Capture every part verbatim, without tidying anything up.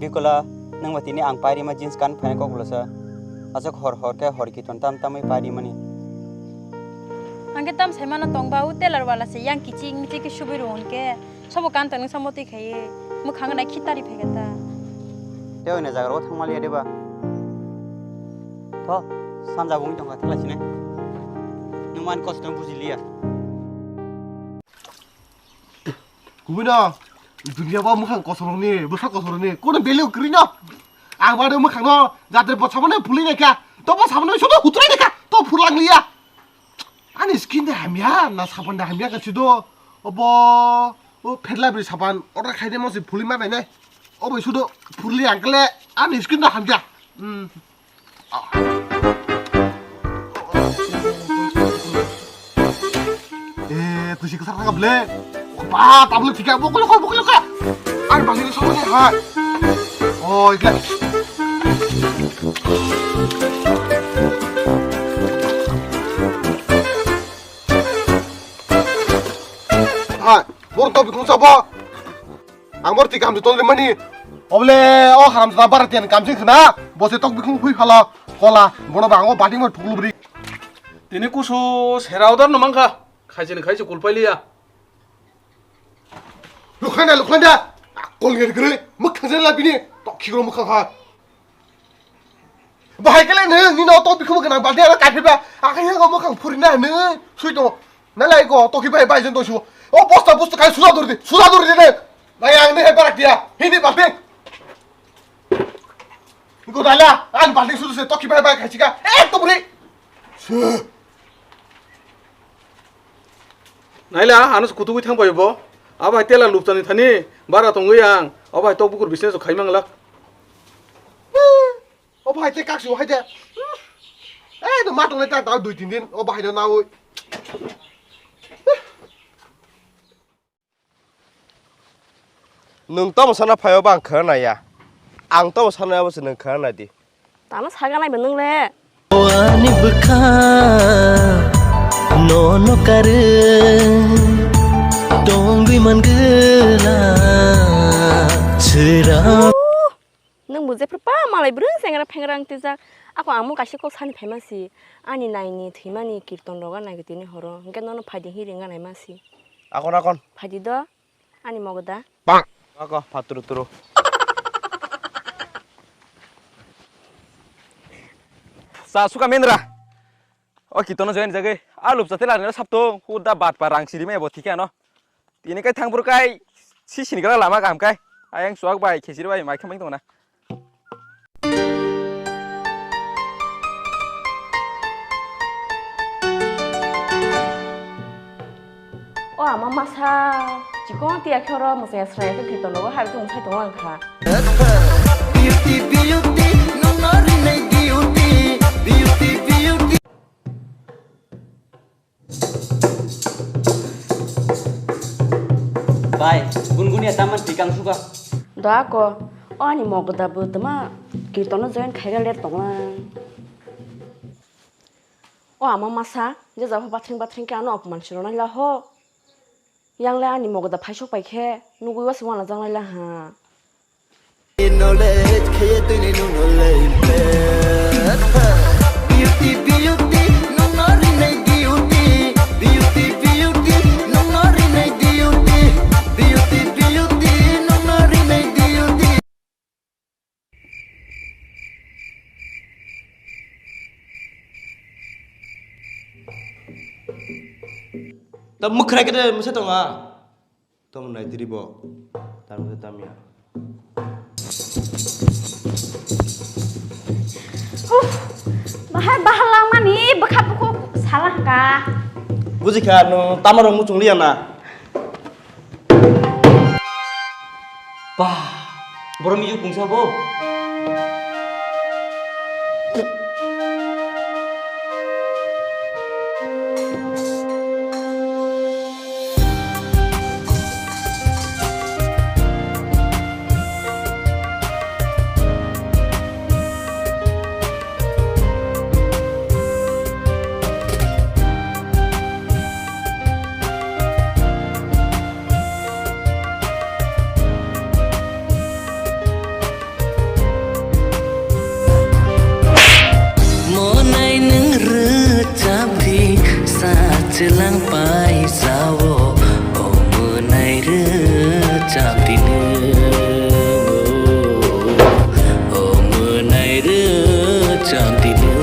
Bikola, nwng ba tini ang pairima jeans kan phaina kok bwlasa. Aswk hor hor khe hor kiton tam tamwi pairimani. Ang khe tam saimano tongba, o tailor wala se yang kichik michik khe subui rw hwn khe. Sobo kan tong nung samotwi khaiwi. Mwkhang nai khitari phai khe ta. Tei oina jaga o thangma liya deba. Tho, sanja bungwi tongkha thikla sinai. Nwng man kosto buji liya. Kubui no, dunia ba mwkhang kosorokni, bwsa kosorokni, kono belai kwrwi no. Ang ba mwkhang no, jatre bo sabano phulwi naikha, to bo sabano sudo hutrai naikha, to phurlang liya. Ani skin de hamya, na sapan de hamya ka sudo, obo, o pherla bri sapan, order khaide mo se phulwi ma nainai. Obo sudo phurli angkle, ani skin de hamya. Hmm. Eh, tusi kesana ka ble. Ba, tablet tiga, bokol, bokol, bokol, bokol. Ar basi ni sama ni, hai. Oh, ikla. Hai, bor topi kung sabo. Ang bor ti kamsi tongri mani. Oble o haram sa bara tian kamsi khna. Bose tok bikhung phui phala. Kola, bono ba ang o bating mo thuklubri. Tini kusu serao dar no mangkha. Khaisini khaisi kulpai liya. Lukhaina, lukhaina. Kol ngeri gre. Muk khajal la bini. Tok khigro muk kha. Bahai kele ne, ni no tok bikhung kana balde ara kaiphe ba. Akai yang mo khang phuri na ne. Sui to. Na lai ko, toki bai bai jen to su. O bosta bosta kai suda dur di, suda dur di ne. Bai ang ne bara dia. Hini balde. Ko dala, an balde sudu se toki bai bai khai chika. Eh, to buri. Su. Naila, ano kutugui thang bai bo. Abai tela luptani thani, bara tongui ang. Abai tok bukur business khai manglak. O bahai tei kaksi o hai de. Eh, no matong nai ta ta dui tin din. O bahai no nawi. Nwng tamo sana phaio ba ang khana naiya. Ang tamo sana abo se nwng khana nai di. Tamo saga nai ba nwng le. Ani bwkha no no kare tongwi mangwla sera. Nwng bo jephru pa malai bwrwi chengra phengra wng twijak. Ako ang mo kaisa kok sani phaima si. Ani naini thwimani kirton roga nai tini horo. Hwnkhe nono phaidi hi ringa naima si. Akon akon. Phaidi do. Ani mogoda. Bang. Ako phaturu turu. Sa suka mendra. O kitono join jagwi. Alup chate larina sapto. Huda bat pa rang siri mai bo thikhe ano. Tini kai thang buru kai si sini kala lama kam kai. Ayang suak bai khesiri bai mai khamai tongna. O ama masa chikon tiya khoro masa srai to kito logo har to musai tong langkha. Beauty, beauty, no no rinai beauty, beauty, beauty. Bai, gungunia taman tikang suka. Da ko, o ani mogoda bo tama kirtono join khaiga ler tonglang. O ama masa, je jabo bathring bathring ke ano opman siro nai la ho. Yang le ani mogoda phaisok pai khe, nugui wasi wana jang lai la ha. Knowledge kheye tini nung le impress. Beauty, beauty, nung no rinai beauty. Beauty, beauty, nung no rinai beauty. Beauty, beauty, nung no rinai beauty. Ta mwkhrai khe de mwsa tonga. Tamo nai diri bo. Tamo khe tamya. Huh, bahai bahal langmani bwkha bukhuk salangka. Bujikha, no tamo rok muchung liya na. Bah, borok miyuk bungsa bo. Lang paisa o, o mwnai rwchaptino, o mwnai rwchaptino.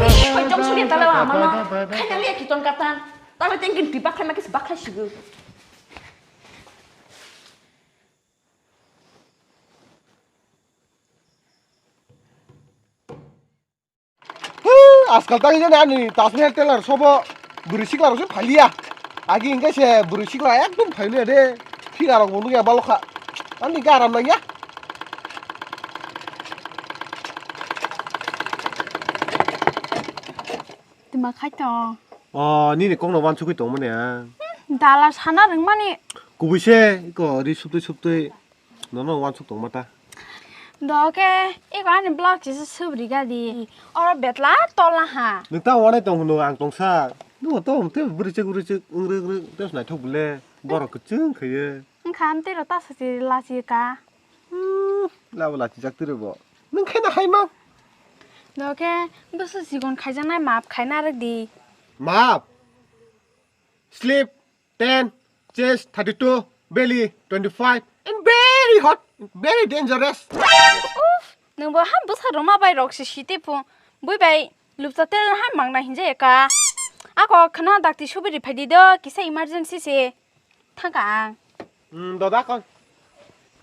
Ish, hoi jong suri tala wa amano. Khaina liya ki ton katan. Tala tengkin tipak khaima kis bakhai sigu. Hee, ajkal tang jani ani Taj Mahal tailor sobo bwrwi sikla rok se phaliya. Agi hingke se bwrwi sikla ekdom phailuya de. Phiya rok bo nukya balokha. Ani hingke aram nangya. Tuma khai tong. O, nini kokno wansugwi tongmani ang. Dala sana rwngmani. Kubui se, iko ri suptwi suptwi nono wansuk tongma ta. Doke, iko ani blouse kisa subri gadi. Oro betla tola ha. Nwng ta wanai tong hwno ang tongsa. Nwng to te bwrwi chek bwrwi chek wngrwk wngrwk tes naithok bwle. Borok kwchwng khaiye. Wngkha amtwi ro ta sachi lachi ka. Hmm, labo lachijak twi rwbo. Nwng khe na hai ma? Doke, bwswk chikon khaijaknai maap khaina rwk di. Maap? Sleep ten, chest thirty-two, belly twenty-five, and very hot, very dangerous. Uff, nwng bo ha bwsa rwma bai rok se site phu. Bui bai lupsa tel ha mangna hinjaya ka. Ako khna dakti subiri phaidi do, kisa emergency se. Thangka ang. Hmm, doda kon.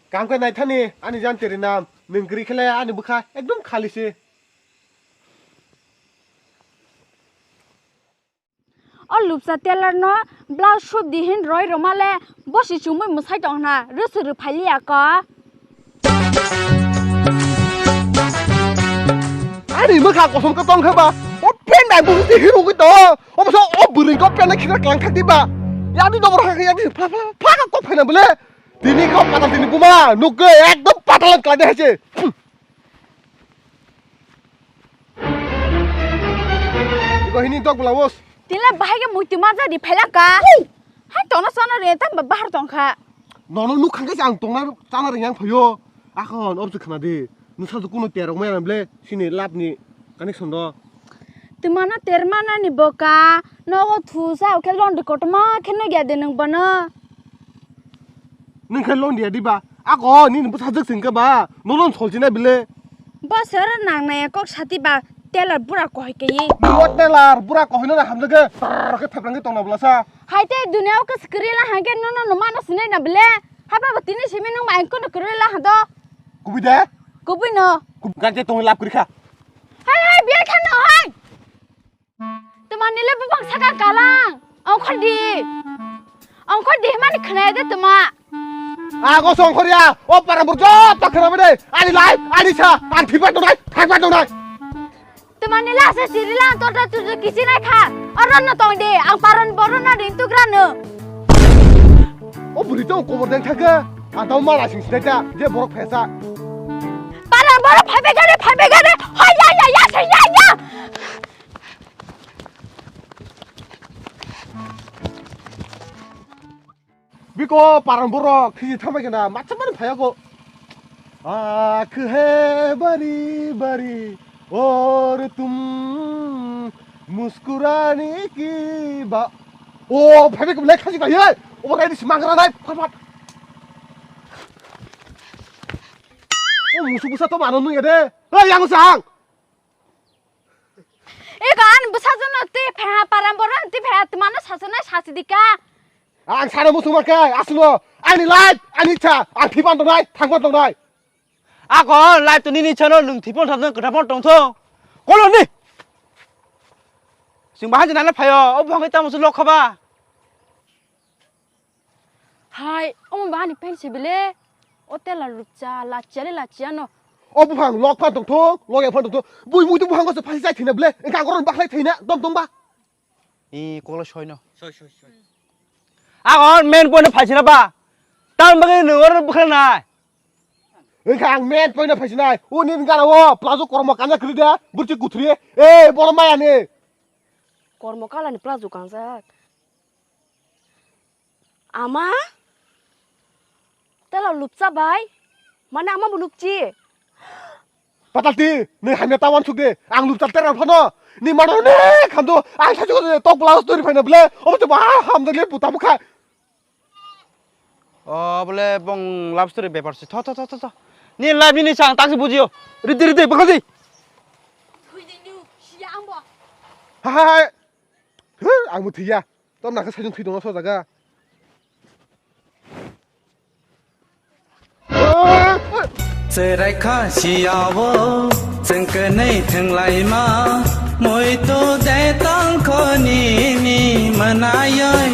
Kam khe naithani ani jan teri nam. Nwng kwrwi khe le ani bwkha ekdom khali se. O lupsa tailor no blouse sup di hin roi roma le bosi chumui mwsai tong hna rwswk rwphai liya ko. Ani mwkha kosom khe tong khe ba o pant bai busi hirugwi tongo. Omo sa o bwrwi kok pant khira klang thak di ba. Yani dobor ha yani phla phla phla kok phaina bole. Tini kok pata tini buma nukgwi ekdom patalan klang de haise. Ibo hini dok blouse. Tila bahai ke muitu ma jadi phailak ka. Hai tono sono re tam bahar tong kha. Nono nuk khangke ang tongna chana ring yang phayo. Akhon obse khna di. Nusa du kuno terok maya ble sini lab ni connection do. Tumano termana ni boka nogo thusa oke londi kotoma kheno gya de nang bana. Nwng khe long dia diba? Ako nini bwsajwk singkhe ba, nono solchina bile. Bosor nangnai kok sati ba tailor bura kohoi kaiye. Nwng o tailor bura kohoino na hamjagwi, tar khe theplang khe tongna bwlasa. Hai te dunia o kwswk kwrwi la hangkhe nono no mano sinai na bile. Hai ba tini simi nwng ma engkono kwrwi la hado. Kubui de? Kubui no. Kub-, ganje tongwi lab kwrwi kha. Hai hai biar khan no hai. Twmani le bubang saka kalang. Ongkhor di. Ongkhor di himani khwnaya de twma. Ago songkhor ya. O para bur joto khwnabai de. Ani lai, ani sa, ang thikba tongnai, thakba tongnai. Twmani la se siri lang tota tutu kisi nai kha. Oro no tong de, ang paron boron no rin tugra no. O buri to kobor deng thaka. Ang tamo mala sing sinai ta, je borok phesa. Paron borok phaibai gare, phaibai gare. Hai ya ya ya se ya ya. Biko paran borok khiji thambai kana matsa mani phaya ko. Aakh hai bari bari aur tum muskurane ki ba. O phaibai ko le khaji bai. O rai dis mangra nai phat phat. O musu busa to mano nung ya de. Ei yang sang. Eko ani bwsajwkno twi phaiha, param borok twi phaiha, twmano sachwnai sachidika. Ang sana muchungma khe, aswkno ani life, ani ichha, ang thwipan tongnai, thangpan tongnai. Ako life to nini ichhano nwng thwipan thangthung, kwthapan tongthung. Koloni. Chwng bahai jwnale phaio, o buphang khe tamo se lok khaba. Hai, omo ba ani pen se bile. O tela rupcha, lachia le lachia no. O buphang lok phan tongthok, lok ya phan tongthok. Bui mui tu buphang ko se phai chai thina bile. Engka goron bakhlai thina, dom dom ba. I kokla soi no. Soi, soi, soi. Agon main point phai sina ba. Tam bagwi no goron bakhlai nai. Engka ang main point phai sinai. O nin gana o, plazo kormo kanya kri da, burchi kuthri. E, bolo maya ni. Kormo kala ni plazo kanjak. Ama? Tela lupcha bai? Mane ama bo lupchi? Patalti, ni hamya tawan suk de. Ang lupcha tera phano. Ni mano ne khandu. Ang sa chugo tok bla story phaina ble. Omo to ba ham de le puta bukha. O bole bong love story bepar si. Tho, tho, tho, tho, tho. Ni life ni sang tak si bujio. Ridi, ridi, bakadi. Thui de nu, si ang bo. Hai, hai, hai. Huh, ang bo thiya. Tom nakhe sajung thui dong so jaga. Cherai kha siyawo, chwng kwnwi thwnglaima, muitu de tongkho nini mwnaioi.